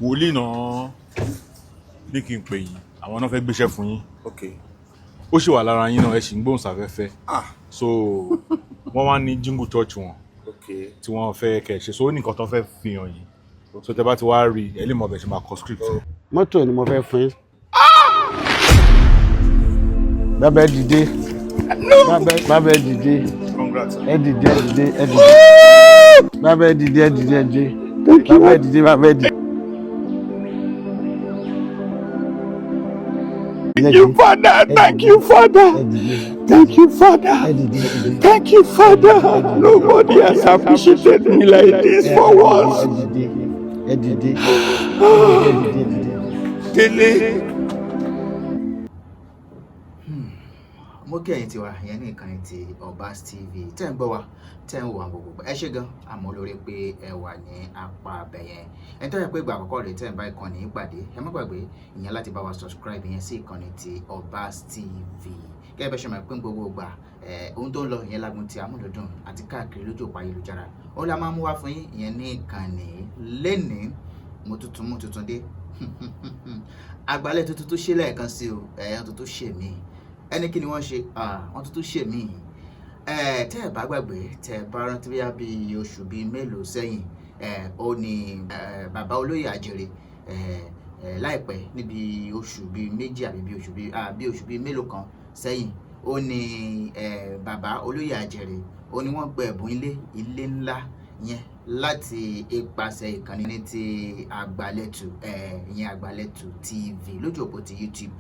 Wòlíì náà ní kí n pè yín, àwọn náà fẹ́ gbéṣẹ́ fún yín. Ok. Ó sì wà lára yín náà, ẹ sì ń gbóhùn sáfẹ́fẹ́. Ah. So wọ́n wá ní jingle church wọn Ok. tí wọ́n fẹ́ kẹ́ ṣe, so ó ní nǹkan tó fẹ́ fi hàn yín, so tẹ́ bá ti wá rí ẹ lè mọ bẹ̀ ṣe máa kọ script. Mọ́tò ni mo fẹ́ fún yín. Bàbá ẹ dìde. Bàbá ẹ dìde. Congrats. Ẹ dìde, ẹ dìde, ẹ dìde. Bàbá ẹ dìde, ẹ dìde, ẹ dìde. Bàbá ẹ dìde, bàbá ẹ dìde. Thank you, Father. Thank you, Father. Thank you, Father. Thank you, Father. Nobody has appreciated me like this for once. Ẹ dìde, ẹ dìde, ẹ dìde, ẹ dìde. Délé. Mo kí ẹ̀yin tiwa ìyẹn ní ìkànnì ti Obas TV tẹ́ ń gbọ́ wa, tẹ́ ń wò wá gbogbo. Ẹ ṣé gan, àmọ́ lórí pé ẹ wà ní apá abẹ yẹn. Ẹni tó yẹ pé ìgbà àkọ́kọ́ rèé tẹ́ ń bá ìkànnì yìí pàdé, ẹ má gbàgbé ìyẹn láti bá wa subscribe ìyẹn sí ìkànnì ti Obas TV. Gẹ́gẹ́ bẹ́ẹ̀ ṣe máa pín gbogbo ìgbà ohun tó ń lọ ìyẹn lágùn ti amúlùdùn àti káàkiri lójú òpó ayélujára, ó la máa mú wá fún yín ìyẹn ní ìkànnì lénìí. Mo tuntun mú tuntun dé, àgbálẹ̀ tuntun tó ṣe lẹ́ẹ̀kan sí o, ẹ̀yàn tuntun ṣe mí. Ẹni kí ni wọ́n ṣe? Wọ́n tuntun ṣe mí. Tẹ́ ẹ bá gbàgbé, tẹ́ ẹ bá rántí, bíyà bí oṣù bíi mélòó sẹ́yìn, ó ní bàbá olóyè Àjèrè, láìpẹ́ níbi oṣù bíi méjì àbí bí oṣù bíi mélòó kan sẹ́yìn, ó ní bàbá olóyè Àjèrè, ó ní wọ́n gba ẹ̀bùn ilé ńlá yẹn láti ipasẹ̀ ìkànnì ní ti Àgbàlẹ̀tù, ìyẹn Àgbàlẹ̀tù TV lójú òpó ti YouTube,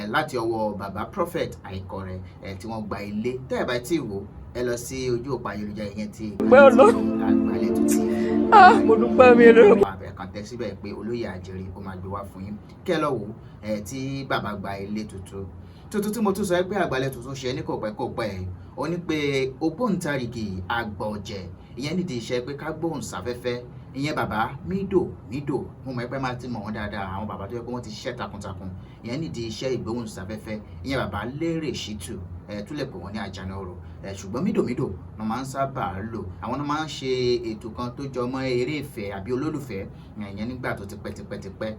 láti ọwọ́ bàbá Prophet Àìkọrẹ, tí wọ́n gba ilé. Tẹ́ ẹ bá tí wò, ẹ lọ sí ojú òpó ayélujára ìyẹn ti Àgbàlẹ̀tù TV. Mo dúpẹ́ mi ló. Ẹ kàn tẹ síbẹ̀ pé olóyè Àjèrè, ó máa gbé wá fún yín kẹ́ ẹ lọ wò ẹ tí bàbá gba ilé tuntun tuntun tí mo tún sọ pé Àgbàlẹ̀ tuntun ṣe ní kò pẹ́ kò pẹ́. Ó ní pé ògbóǹtarìgì àgbà ọ̀jẹ̀ ìyẹn nídìí iṣẹ́ pé ká gbóhùn sáfẹ́fẹ́, ìyẹn bàbá Mídò Mídò, mo mọ̀ pé máa ti mọ̀ wọ́n dáadáa, àwọn bàbá tó yẹ pé wọ́n ti ṣiṣẹ́ takuntakun ìyẹn nídìí iṣẹ́ ìgbóhùn sáfẹ́fẹ́, ìyẹn bàbá Lérè Ṣítù, ẹ tún lè pè wọ́n ní Àjànàrò, ẹ ṣùgbọ́n Mídò Mídò ló máa ń sábà lò. Àwọn náà máa ń ṣe ètò kan tó jọ mọ́ eré ìfẹ́ àbí olólùfẹ́ ìyẹn nígbà tó ti pẹ́ tipẹ́ tipẹ́.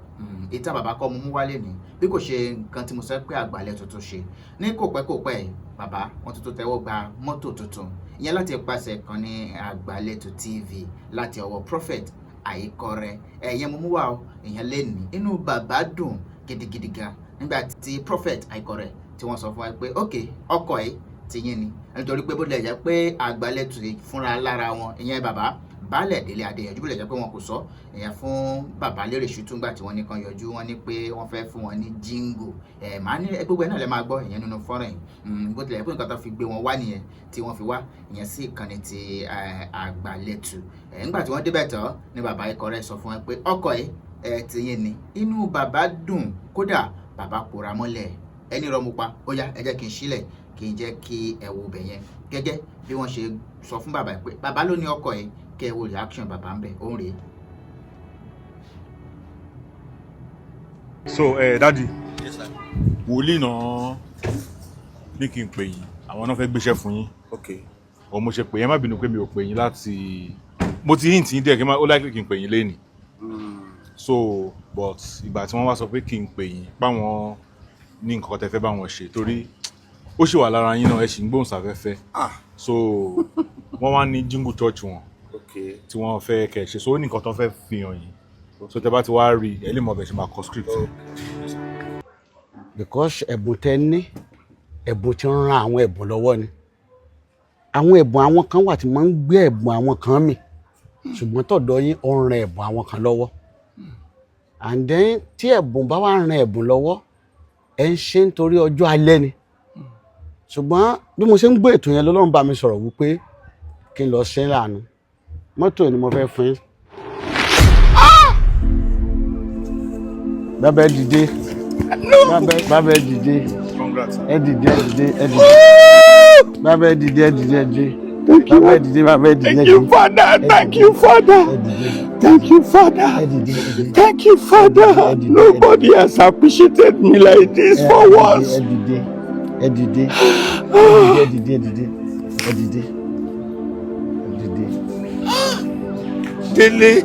Ìta bàbá kọ́ mo mú wálé ní bí kò ṣe nǹkan tí mo sọ pé Àgbàlẹ̀ tuntun ṣe ní kò pẹ́ kò pẹ́. Bàbá wọn tuntun tẹ́wọ́ gba mọ́tò tuntun ìyẹn láti ipasẹ̀ kan ní Àgbàlẹ̀tù TV láti ọwọ́ Prophet Àìkọrẹ. Ẹ̀yẹn mo mú wá o ìyẹn lé ní inú bàbá dùn gidigidi gan nígbà tí Prophet Àìkọrẹ tí wọ́n sọ fún wa pé ok, ọkọ̀ yìí ti yín ni, nítorí pé bó tilẹ̀ jẹ́ pé Àgbàlẹ̀tù fúnra lára wọn, ìyẹn bàbá Baálẹ̀ Délé Adéyanjú, bó tilẹ̀ jẹ́ pé wọn kò sọ ìyẹn fún bàbá Lérè Ṣítù ńgbà tí wọ́n ní kan yọjú, wọ́n ní pé wọ́n fẹ́ fún wọn ní jíngò. Ẹ̀ máa ní gbogbo ẹ̀ náà lè máa gbọ́ ìyẹn nínú fọ́nrán yìí. Bó tilẹ̀ jẹ́ pé nǹkan tó fi gbé wọn wá nìyẹn tí wọ́n fi wá ìyẹn sí ìkànnì ti Àgbàlẹ̀tù. Ńgbà tí wọ́n débẹ̀ tán ni bàbá Àìkọrẹ sọ fún wọn pé ọkọ̀ yìí ẹ̀ ti yín ni. Inú bàbá dùn, kódà bàbá pòórá mọ́lẹ̀ ẹni rọmú pa. Ó yá, ẹ jẹ́ kí n sílẹ̀ kí n jẹ́ kí ẹ wo bẹ̀ yẹn gẹ́gẹ́ bí wọ́n ṣe sọ fún bàbá pé bàbá ló ní ọkọ̀ yìí, kí ẹ wo reaction bàbá ń bẹ̀ òun rèé. So daddy. Yes, sir. Wòlíì náà ní kí n pè yín, àwọn náà fẹ́ gbéṣẹ́ fún yín. Ok. Ọ̀ mo ṣe pè yín, má bínú pé mi ò pè yín láti mo ti hint yín díẹ̀ kí n má ó likely kí n pè yín lénìí. So but ìgbà tí wọ́n wá sọ pé kí n pè yín páwọn ní nǹkan tẹ́ fẹ́ bá wọn ṣe, torí ó sì wà lára yín náà, ẹ sì ń gbóhùn sáfẹ́fẹ́. Ah. So wọ́n wá ní jingle church wọn Ok. tí wọ́n fẹ́ kẹ́ ṣe, so ó ní nǹkan tó fẹ́ fi hàn yín, so tẹ́ bá ti wá rí ẹ lè mọ bẹ̀ ṣe máa kọ script. Because ẹ̀bùn tẹ ní, ẹ̀bùn tí ń ran àwọn ẹ̀bùn lọ́wọ́ ni. Àwọn ẹ̀bùn àwọn kan wà tí máa ń gbé ẹ̀bùn àwọn kan mì, ṣùgbọ́n tọ̀dọ̀ yín, ó ń ran ẹ̀bùn àwọn kan lọ́wọ́. And then tí ẹ̀bùn bá wà ran ẹ̀bùn lọ́wọ́, ẹ̀ ń ṣe nítorí ọjọ́ alẹ́ ni. Ṣùgbọ́n bí mo ṣe ń gbé ètò yẹn, lọ́lọ́run bá mi sọ̀rọ̀ wípé kí n lọ ṣe láàánú. Mọ́tò ni mo fẹ́ fún yín. Bàbá ẹ dìde. Bàbá ẹ dìde. Congrats. Ẹ dìde, ẹ dìde, ẹ dìde. Bàbá ẹ dìde, ẹ dìde, ẹ dìde. Bàbá ẹ dìde, bàbá ẹ dìde. Thank you, Father. Thank you, Father. Ẹ dìde. Thank you, Father. Ẹ dìde, ẹ dìde. Thank you, Father. Nobody has appreciated me like this for once. Ẹ dìde, ẹ dìde, ẹ dìde, ẹ dìde, ẹ dìde, ẹ dìde. Délé.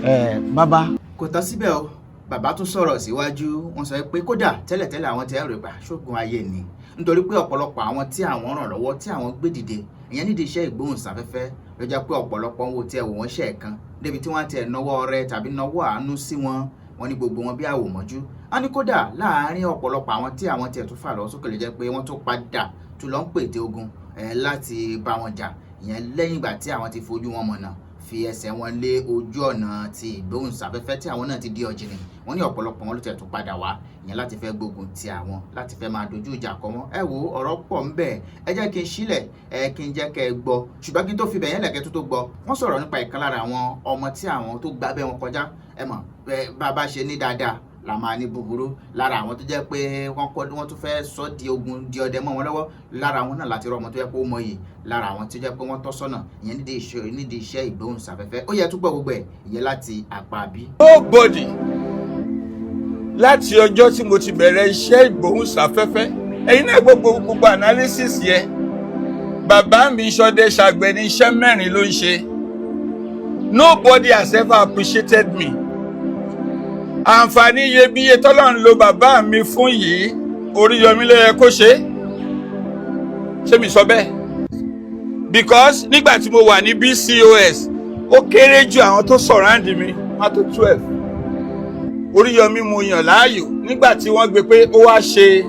Ẹ bàbá. Kò tán síbẹ̀ o, bàbá tún sọ̀rọ̀ síwájú. Wọ́n sọ pé kódà tẹ́lẹ̀tẹ́lẹ̀ àwọn tẹ́ ẹ̀rọ ìgbà ṣógun ayé ni, nítorí pé ọ̀pọ̀lọpọ̀ àwọn tí àwọn ràn lọ́wọ́, tí àwọn gbé dìde, ìyẹn nídìí iṣẹ́ ìgbóhùnsáfẹ́fẹ́, ló jẹ́ pé ọ̀pọ̀lọpọ̀ ń wo tí ẹ wò wọ́n ṣẹ̀ kan débi tí wọ́n ti ẹ̀ náwó ọrẹ tàbí náwó àánú sí wọn. Wọ́n ní gbogbo wọn bí àwòmọ́jú. Wọ́n ní kódà láàárín ọ̀pọ̀lọpọ̀ àwọn tí àwọn tiẹ̀ tún fà lọ sókè, ló jẹ́ pé wọ́n tún padà tún lọ ń pète ogun ẹ̀ láti bá wọn jà, ìyẹn lẹ́yìn ìgbà tí àwọn ti fojú wọn mọ̀nà, fi ẹsẹ̀ wọn lé ojú ọ̀nà ti ìgbóhùnsáfẹ́fẹ́, tí àwọn náà ti di ọ̀jìnì. Wọ́n ní ọ̀pọ̀lọpọ̀ wọn ló tẹ̀ tún padà wá, ìyẹn láti fẹ́ gbógun ti àwọn, láti fẹ́ máa dojú ìjà kọ wọn. Ẹ wo, ọ̀rọ̀ pọ̀ ń bẹ. Ẹ jẹ́ kí n sílẹ̀ ẹ, kí n jẹ́ kẹ́ ẹ gbọ́. Ṣùgbọ́n kí n tó fi bẹ̀yẹn lẹ̀kẹ́ tó gbọ́, wọ́n sọ̀rọ̀ nípa ìkan lára àwọn ọmọ tí àwọn tó gbábẹ́ wọn kọjá. Ẹ mọ̀ bá a bá ṣe ní dáadáa la máa ní búburú lára àwọn tó jẹ́ pé wọ́n kọ́, wọ́n tún fẹ́ sọ di ogun di ọdẹ mọ́ wọn lọ́wọ́. Lára àwọn náà láti rọ ọmọ tó yẹ kó mọyì lára àwọn tó jẹ́ pé wọ́n tọ́ sọ́nà, ìyẹn nídìí iṣẹ́ ìgbóhùnsáfẹ́fẹ́. Ó yẹ tó gbọ́ gbogbo ẹ̀, ìyẹn láti àpá bí. Nobody, láti ọjọ́ tí mo ti bẹ̀rẹ̀ iṣẹ́ ìgbóhùnsáfẹ́fẹ́, ẹ̀yin náà gbogbo analysis yẹn, bàbá mi ṣọdẹ ṣàgbẹ̀ ní iṣẹ́ mẹ́rin ló ń ṣe. Nobody has ever appreciated me. Àǹfààní iyebíye tọ́lọ́run lo bàbá mi fún yìí, Oríyọmí ló yẹ kó ṣe é. Ṣé mi sọ bẹ́ẹ̀? Because nígbà tí mo wà ní BCOS, ó kéré ju àwọn tó surround mi, wọ́n tó 12. Oríyọmí mo yàn láàyò nígbà tí wọ́n gbé pé ó wá ṣe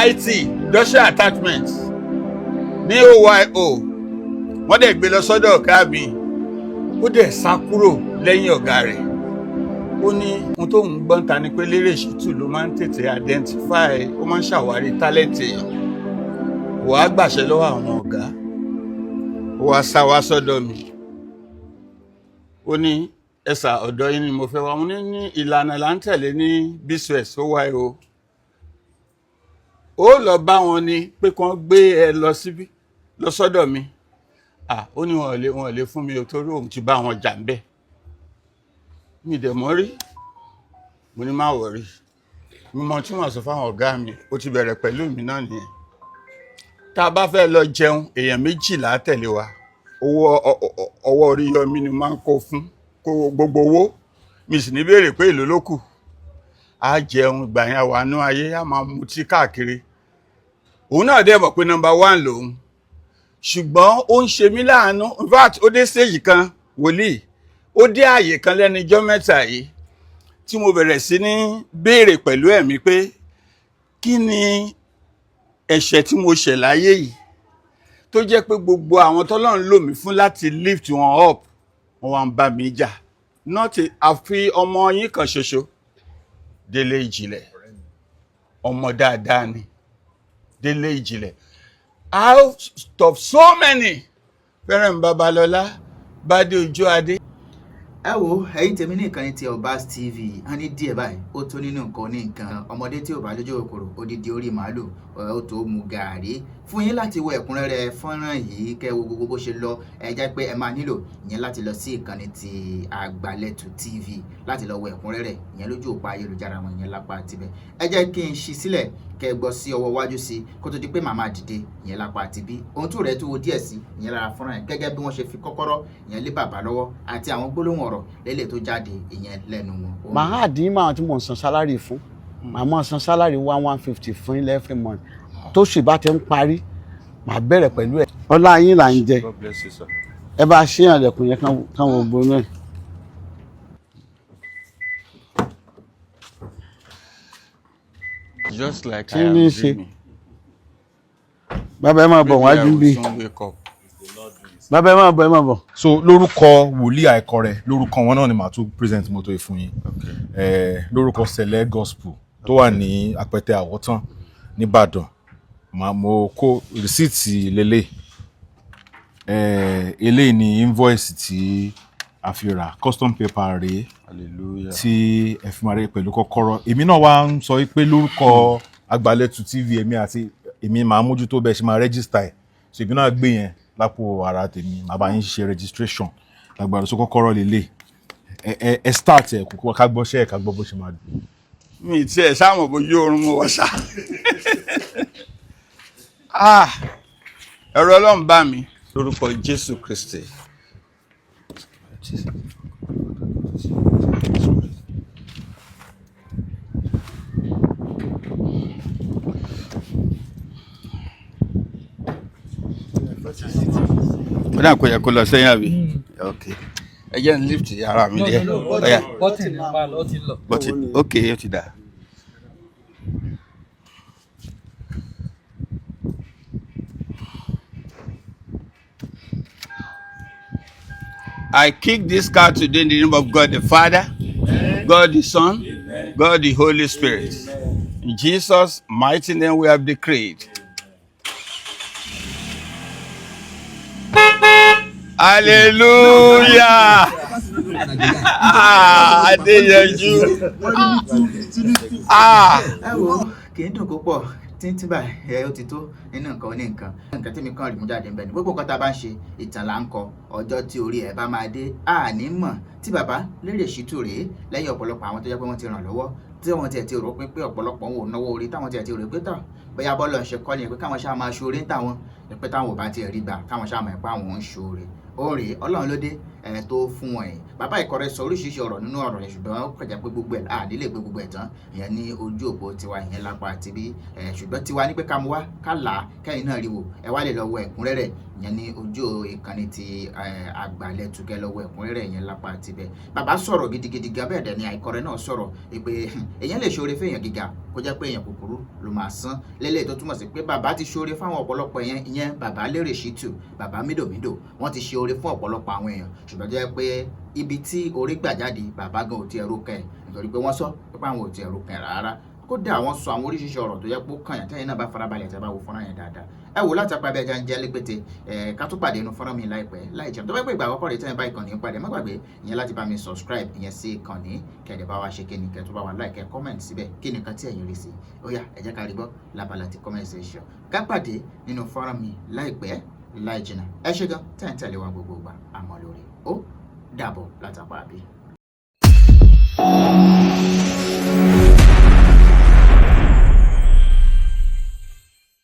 IT industrial attachment ní OYO. Wọ́n dẹ̀ gbé lọ sọ́dọ̀ ọ̀gá mi, ó dẹ̀ sá kúrò lẹ́yìn ọ̀gá rẹ̀. Ó ní ohun tó ń gbọ́n ta ni pé Lérè Ṣítù ló máa ń tètè identify, ó máa ń ṣàwárí talent èèyàn. Wàá gbàṣẹ lọ́wọ́ àwọn ọ̀gá, ó wá sá wá sọ́dọ̀ mi. Ó ní, "Ẹ̀sà, ọ̀dọ̀ yín ni mo fẹ́ wá." Mo ní ìlànà là ń tẹ̀lé ní BCOS ó wáyé o, ó lọ bá wọn ni pé kí wọ́n gbé ẹ lọ síbí, lọ sọ́dọ̀ mi. Ah, ó ní wọn ò lè fún mi o, torí òun ti bá wọn jà ń bẹ́ẹ̀. Mi dẹ̀ mọ́ rí. Mo ní má worry, mi mọ tí wọ́n sọ fáwọn ọ̀gá mi. Ó ti bẹ̀rẹ̀ pẹ̀lú mi náà nìyẹn. Tá a bá fẹ́ lọ jẹun, èèyàn 12 tẹ̀lé wa. Owó ọwọ́ Oríyọmí ni máa ń kó fún kó gbogbo owó mi, sì ní béèrè pé èló ló kù. Á jẹun ìgbà yẹn, wà nú ayé, á máa mutí káàkiri. Òun náà dẹ̀ mọ̀ pé number one lòun, ṣùgbọ́n ó ń ṣe mí láàánú. In fact, ó dé stage kan, wòlíì, ó dé ààyè kan lẹ́nu ijọ́ mẹ́ta yìí tí mo bẹ̀rẹ̀ sí ní béèrè pẹ̀lú ẹ̀mí pé kí ni ẹ̀ṣẹ̀ tí mo ṣẹ̀ láyé yìí tó jẹ́ pé gbogbo àwọn tọ́lọ́run lò mí fún láti lift wọn up, wọ́n wá ń bá mi jà, not àfi ọmọ yín kan ṣoṣo, Délé Ìjìnlẹ̀. Ọmọ dáadáa ni Délé Ìjìnlẹ̀. Out of so many, Fẹ́ràn Babalọ́lá, Bádé Ojú Adé. Ẹ wo, ẹ̀yin tèmi ní ìkànnì ti Obas TV, a ní díẹ̀ báyìí ó tó nínú nǹkan ní nǹkan ọmọdé tí ò bá lójú òkòrò odidi orí màálù, ó tó mu gàárì. Fún yín láti wo ẹ̀kúnrẹ́rẹ́ fọ́nrán yìí, kẹ́ wo gbogbo bó ṣe lọ, ẹ jẹ́ pé ẹ máa nílò ìyẹn láti lọ sí ìkànnì ti Àgbàlẹ̀tù TV láti lọ wo ẹ̀kúnrẹ́rẹ́ ìyẹn lójú òpó ayélujára wọn, ìyẹn lápá tibẹ̀. Ẹ jẹ́ kí n ṣí sílẹ̀ kẹ́ gbọ́ sí ọwọ́ wájú sí kó tó di pé màmá dìde, ìyẹn lápá tibí. Ohun tó rẹ̀ tó wo díẹ̀ sí ìyẹn lára fọ́nrán yẹn, gẹ́gẹ́ bí wọ́n ṣe fi kọ́kọ́rọ́ ìyẹn lé bàbá lọ́wọ́ àti àwọn gbólóhùn ọ̀rọ̀ lélẹ̀ tó jáde ìyẹn lẹ́nu wọn. Màá dín máa tí mò ń san salary fún, màá máa san salary 1,150 fún ilẹ̀ every month. Tó sì bá ti ń parí, màá bẹ̀rẹ̀ pẹ̀lú ẹ̀. Ọlá yín là ń jẹ. God bless you, sir. Ẹ bá ṣí àlẹ̀kùn yẹn kán wo gbogbo náà. Just like Kí I am ni í ṣe? dreaming. Bàbá, ẹ máa bọ̀ wájú Maybe I bí. will soon wake up. Bàbá, ẹ máa bọ̀, ẹ máa bọ̀. So lórúkọ wòlíì àìkọrẹ, lórúkọ wọn náà ni màá tún present mọ́tò yìí fún yín. Lórúkọ Sẹ̀lẹ̀ Gospel tó wà ní Apẹtẹ Àwọ̀tán nìbàdàn, màá mo kó receipt lélẹ̀. Eléyìí ni invoice tí a fi rà, custom paper rèé. Hallelujah. Tí ẹ fi máa rí pẹ̀lú kọ́kọ́rọ́. Èmi náà wá ń sọ pé lórúkọ Àgbàlẹ̀tù TV, èmi àti èmi máa mójútó bẹ́ẹ̀ ṣe máa register ẹ̀. So èmi náà gbé yẹn lápò ara tèmi, màá bá yín ṣe registration lágbára. So kọ́kọ́rọ́ lélẹ̀, ẹ start ẹ kókó, ká gbọ́ ṣẹ́ ẹ̀, ká gbọ́ bó ṣe máa dùn. Mi tiẹ̀ sáwọn bójú oorun mo wọ̀ ṣá. Ah, ẹ̀rọ Ọlọ́run bá mi lórúkọ Jésù Kristi. Ó dà kó yẹ kó lọ sẹ́yìn àbí? Ok, ẹ jẹ́ n lift ara mi No, díẹ̀. no, no, Ó yá. Button ní pa lọ, ó ti lọ. But ok, ó ti dà. I kick this car today in the name of God the Father, God the Son, God the Holy Spirit. In Jesus' mighty name we have decreed. Hallelujah! Ah, Adéyanjú. Ah! Ẹ wo, kì í dùn púpọ̀ títí báyìí. Ẹ ó ti tó nínú nǹkan oní nǹkan. Nǹkan tí mi kàn rí mú jáde ńbẹ ni gbogbo nǹkan tá a bá ń ṣe, ìtàn là ń kọ. Ọjọ́ tí orí ẹ̀ bá máa dé, àní mọ̀. Tí bàbá Lérè Ṣítù rèé, lẹ́yìn ọ̀pọ̀lọpọ̀ àwọn tó jẹ́ pé wọ́n ti ràn lọ́wọ́, tí wọ́n tiẹ̀ ti rò pé ọ̀pọ̀lọpọ̀ wọn ò náwó orí, táwọn tiẹ̀ ti rò pé tán bóyá bọ́ọ̀lù ṣe kọ́ ni pé káwọn ṣáà máa ṣoore ń tàwọn, pé táwọn ò bá tiẹ̀ rí gbà, káwọn ṣáà mọ̀ pé àwọn ń ṣoore. Ó rèé, Ọlọ́run ló dé ẹ̀ tó fún wọn. Ẹ̀ bàbá ìkọrẹ sọ oríṣiríṣi ọ̀rọ̀ nínú ọ̀rọ̀ yẹn, ṣùgbọ́n ó kàn jẹ́ pé gbogbo ẹ̀ àdé lè gbé gbogbo ẹ̀ tán, ìyẹn ní ojú òpó tiwa, ìyẹn lápá àti bí ẹ̀. Ṣùgbọ́n tiwa ní pé ká mú wá, ká là á, kẹ́yìn náà rí wò. Ẹ wá lè lọ wo ẹ̀kúnrẹ́rẹ́, ìyẹn ní ojú ìkànnì ti Àgbàlẹ̀ Tùkẹ́, lọ wo ẹ̀kúnrẹ́rẹ́ ìyẹn lápá àti bẹ́ẹ̀. Bàbá sọ̀rọ̀ gidigidi gan. Bẹ́ẹ̀ dẹ̀ ni àìkọrẹ náà sọ̀rọ̀ pé èèyàn lè ṣoore fẹ́yàn gíga, kó jẹ́ pé èèyàn kúkúrú ló máa san lélẹ̀, tó túmọ̀ sí pé bàbá ti ṣoore fáwọn ọ̀pọ̀lọpọ̀ èèyàn. Ìyẹn bàbá Lérè Ṣítù, bàbá mídòmídò, wọ́n ti ṣe oore fún ọ̀pọ̀lọpọ̀ àwọn èèyàn, ṣùgbọ́n tó jẹ́ pé ibi tí oore gbà jáde, bàbá gan ò tiẹ̀ ro kẹ́ ẹ̀, nítorí pé wọ́n sọ pé àwọn ò tiẹ̀ ro kẹ́ ẹ̀ rárá. Kódà wọ́n sọ àwọn oríṣiríṣi ọ̀rọ̀ tó yẹ pé ó kàn yàn. Tẹ́yìn náà bá farabalẹ̀, tẹ́ bá wo fọ́nrán yẹn dáadáa, ẹ wò láti apá abẹ́jà ń jẹ́ lépètè. Ẹ ká tó pàdé inú fọ́nrán mi láìpẹ́ láì jẹun. Tó bá pẹ́ ìgbà àkọ́kọ́ rẹ̀ tẹ́yìn bá ìkànnì ń padà, má gbàgbé ìyẹn láti bá mi subscribe ìyẹn sí ìkànnì, kẹ̀dẹ̀ bá wa ṣe kíni, kẹ̀ tó bá wa like, kẹ̀ comment síbẹ̀ kí ni nǹkan tí ẹ̀yin rí sí. Ó yá, ẹ jẹ́ ká rí gbọ́ lábala ti comment section. Ká pàdé nínú fọ́nrán mi láìpẹ́ láì jìnnà. Ẹ ṣé gan tẹ́ ń tẹ̀lé wa gbogbo ìgbà, àmọ́ lórí ó dàbọ̀ látàpá àbí.